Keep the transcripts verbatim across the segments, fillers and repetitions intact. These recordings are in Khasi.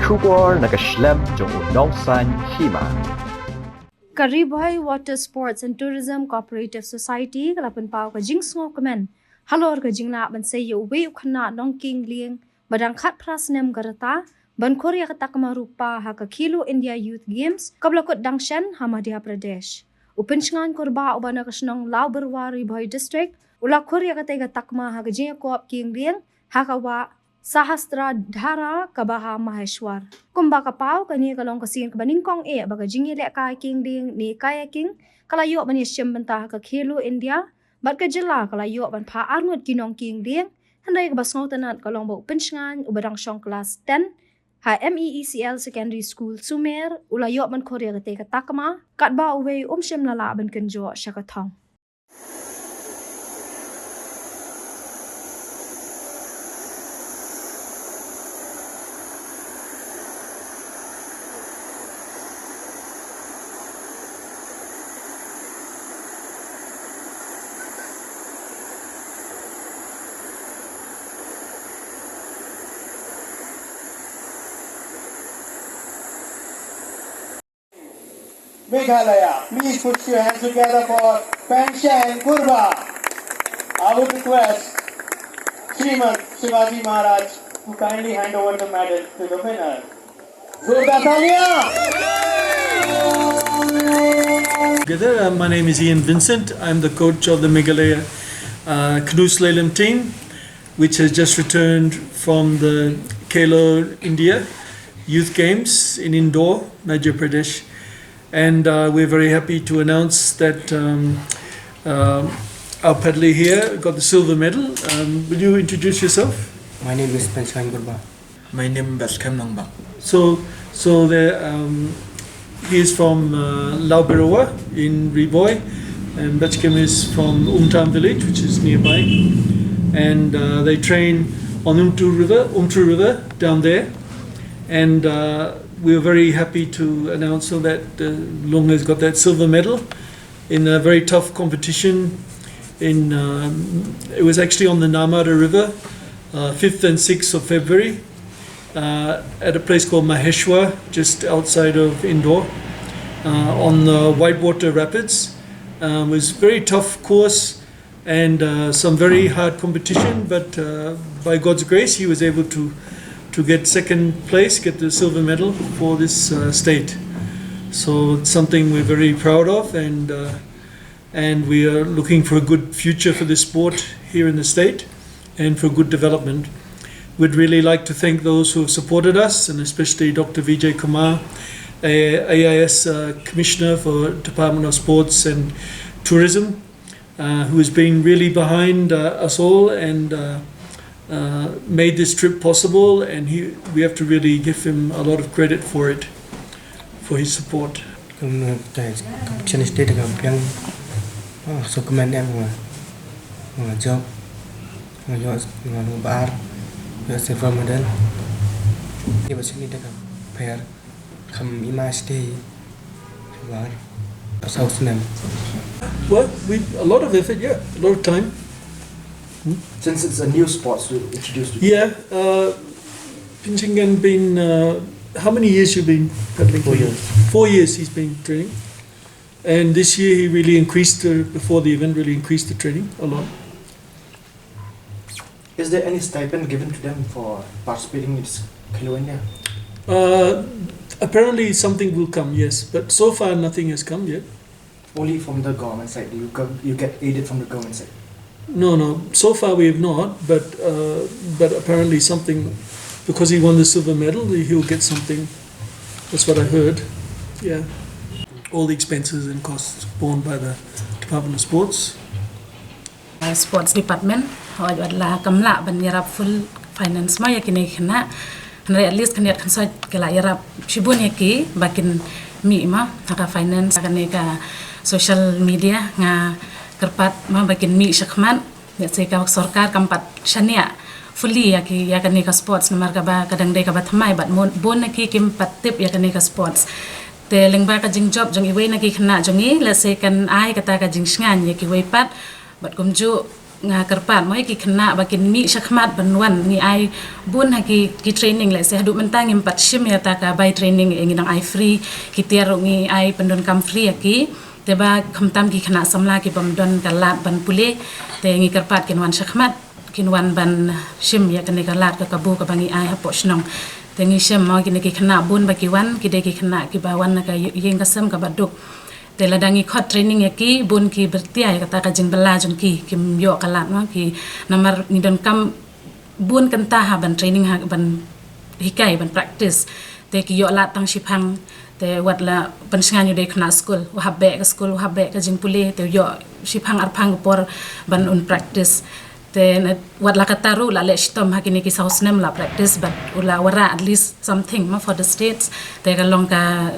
Khubor na ka shlem jong u nongsaiñ hima. Ka Ri Bhoi Water Sports and Tourism Cooperative Society ka la pynpaw ka jingsngewkmen halor ka jinglah ban sei ïa uwei u khynnah nongkieng lieng ba dang khatphra snem ka rta ban khur ïa ka takma rupa ha ka Khelo India Youth Games kaba la kut dang shen ha Madhya Pradesh. U Pynshngaiñ Kurbah uba na ka shnong Lawbyrwa, Ri Bhoi District, u la khur ïa katei ka takma ha ka jingïakop kieng lieng ha ka wah Sahastra Dhara kaba ha Maheshwar. Kumba ka paw, kane ka long ka sien kaba nyngkong eh ba ka jingïalehkai kieng lieng ne kayaking ka la ïoh ban ïashim bynta ha ka Khelo India, bad ka jylla ka la ïoh ban phah arngut ki nongkieng lieng, hynrei kaba sngewtynnat ka long ba u Pynshngaiñ uba dang shong klas ten ha M E E C L Secondary School Sumer u la ïoh ban khur ïa katei ka takma, katba uwei um shym la lah ban kynjoh sha ka thong. Meghalaya, please put your hands together for Pynshngaiñ Kurbah. I would request Srimant Shivaji Maharaj to kindly hand over the medal to the winner. Zordar talia! Together, uh, my name is Ian Vincent. I'm the coach of the Meghalaya uh, Canoe Slalom team, which has just returned from the Khelo India Youth Games in Indore, Madhya Pradesh. And uh, we're very happy to announce that um, um, our paddler here got the silver medal. Um, will you introduce yourself? My name is Pynshngaiñ Kurbah. My name is Baskem Nangbak. So, so the, um, he is from uh, Lawbyrwa in Ri Bhoi, and Baskem is from Umtram village, which is nearby. And uh, they train on Umtru River, Umtru River down there. And uh, we are very happy to announce that uh, Lung has got that silver medal in a very tough competition. In um, it was actually on the Narmada River, uh, fifth and sixth of February, uh, at a place called Maheshwar, just outside of Indore, uh, on the Whitewater Rapids. Um, it was a very tough course and uh, some very hard competition, but uh, by God's grace, he was able to to get second place, get the silver medal for this uh, state. So it's something we're very proud of, and uh, and we are looking for a good future for this sport here in the state, and for good development. We'd really like to thank those who have supported us, and especially Doctor Vijay Kumar, a AIS uh, Commissioner for Department of Sports and Tourism, uh, who has been really behind uh, us all and uh, uh, made this trip possible, and he, we have to really give him a lot of credit for it, for his support. Kum, uh, ka, ka chen state ka piang, oh, so kuman em nga, nga job, nga yo, nga no bar, yo silver medal. Ki ba sini da ka player. Kam ima stay war. South nem. Well, we a lot of effort, yeah, a lot of time. Since it's a new sport to introduce to. Yeah, uh, Pinchingen been uh, how many years you been paddling? Four years. Four years he's been training, and this year he really increased the, before the event, really increased the training a lot. Is there any stipend given to them for participating in this Khelo India? Uh, apparently something will come, yes, but so far nothing has come yet. Only from the government side, you, go, you get aided from the government side? No, no, so far we have not, but uh, but apparently something, because he won the silver medal, he'll get something. That's what I heard. Yeah. All the expenses and costs borne by the Department of Sports. Sports Department, hooid, wat la kam lah ban ïarap full finance mo ïa kine ki khynnah. Hynrei at least khyndiat khynsoit ki la ïarap shibun ïa ki ba kin mih mo ha ka finance, ha kane ka social media nga kyrpad mo ba kin mih shakhmat. Ïa se ka sorkar kam pat shaniah fully ïa ki, ïa kane ka sports namar kaba ka dang dei kaba thymmai bad bun na ki kim pat tip ïa kane ka sports. Te lyngba ka jingjop jong iwei na ki khynnah jong ngi, lehse kan ai kata ka jingshngaiñ ïa kiwei pat. Bad kumjuh Nga kyrpad mo ïa ki khynnah ba kin mih shakhmat ban wan, ngi ai bun ha ki, ki training. Lehse haduh mynta ngim pat shim ïa kata ka bai training, eh, ngi dang ai free. Ki tiar ruh ngi ai pyndonkam free ïa ki. Te ba khamtam ki khynnah samla ki bym don ka lad ban pule, te ngi kyrpad kin wan shakhmat, kin wan ban shim ïa kane ka lad ka kabu kaba ngi ai hapoh shnong. Te ngi shem mo kine ki khynnah bun ba ki wan, ki dei ki khynnah kiba wan na ka ïing ka sem kaba duk. Te lada ngi khot training ïa ki, bun ki byrtia ïa kata ka jingbylla jong ki, kim ïoh ka lad mo ki, namar ngi donkam bun kynta ha ban training, ha ban hikai, ban practice. Te ki ïoh lad tang shiphang, te wat la pynshngaiñ u dei khynnah skul, u hap beh ka skul, u hap beh ka jingpule, te u ïoh shiphang arphang ka por ban un practice. Te wat la kata ruh la leh shitom ha kine ki saw snem la practice bad u la wanrah at least something mo for the states. Te ka long ka,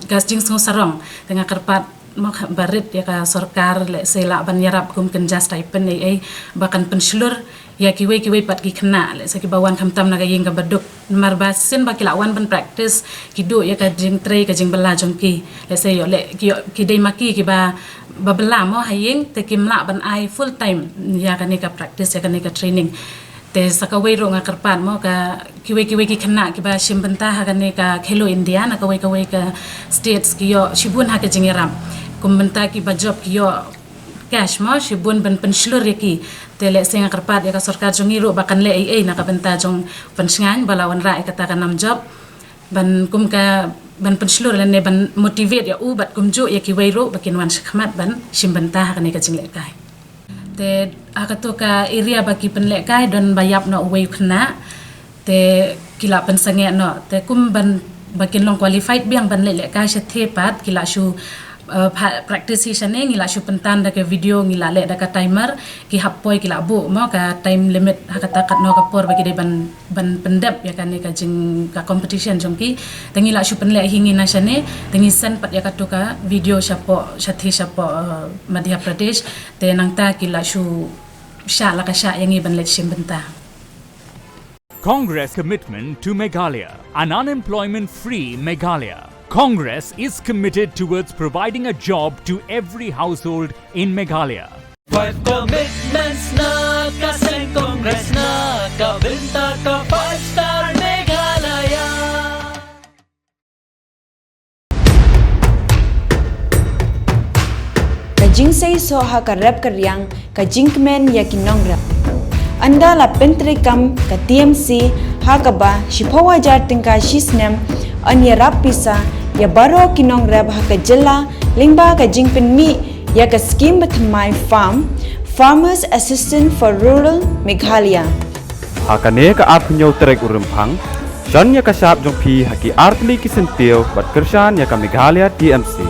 ka jingsngew sarong. Te nga kyrpad mo barit ïa ka sorkar, lehse lah ban ïarap kum kynja stipend ei ei ba kan pynshlur ïa kiwei kiwei pat ki khynnah, lehse kiba wan khamtam na ka ïing kaba duk. Namar ba shisien ba ki la wan ban practice, ki duh ïa ka jingtrei ka jingbylla jong ki. Lehse ïoh leh ki, ïoh ki dei ma ki kiba, ba bylla mo ha ïing, te kim lah ban ai full time ïa kane ka practice, ïa kane ka training. Te sa kawei ruh nga kyrpad mo ka kiwei kiwei ki khynnah kiba shim bynta ha kane ka Khelo India na kawei kawei ka states ki ïoh shibun ha ka jingïarap. Kum bynta kiba job ki ïoh cash mo shibun ban pynshlur ïa ki. Te lehse nga kyrpad ïa ka sorkar jong ngi ruh ba kan leh ei ei na ka bynta jong pynshngaiñ ba la wanrah ïa kata ka nam job. Ban kum ka ban pynshlur lane ban motivate ïa u bad kumjuh ïa kiwei ruh ba kin wan shakhmat ban shim bynta ha kane ka jinglehkai. Te ha kato ka area ba ki pynlehkai don ba ïap noh uwei u khynnah. Te ki la pynsangeh noh. Te kum ban ba kin long qualified biang ban leh lehkai shatei pat ki la shu, eh, pha-, practice hi shane, ngi la shu pyntan da ka video, ngi la leh da ka timer, ki hap poi ki la buh mo ka time limit ha kata katno ka por ba ki dei ban, ban pyndep ïa kane ka jing ka competition jong ki. Te ngi la shu pynleh hi ngi na shane, te ngi send pat ïa kato ka video shapoh, shatei shapoh, eh, Madhya Pradesh. Te nangta ki la shu shah la ka shah ïa ngi ban leit shim bynta. Congress commitment to Meghalaya, an unemployment-free Meghalaya. Congress is committed towards providing a job to every household in Meghalaya. Five commitments na ka seng Congress na ka bynta ka five star Meghalaya. Ka jingseisoh ha ka rep ka riang, ka jingkmen ïa ki nongrep. Ynda la pyntreikam ka T M C ha kaba shiphew hajar tyngka shi snem, yn ïarap pisa ïa baroh ki nongrep ha ka jylla lyngba ka jingpynmih ïa ka skim bathymmai farm, Farmers Assistance for Rural Meghalaya. Ha kane ka arphew hynñiew tarik u Rymphang, shon ïa ka shap jong phi ha ki artylli ki syntiew bad kyrshan ïa ka Meghalaya T M C.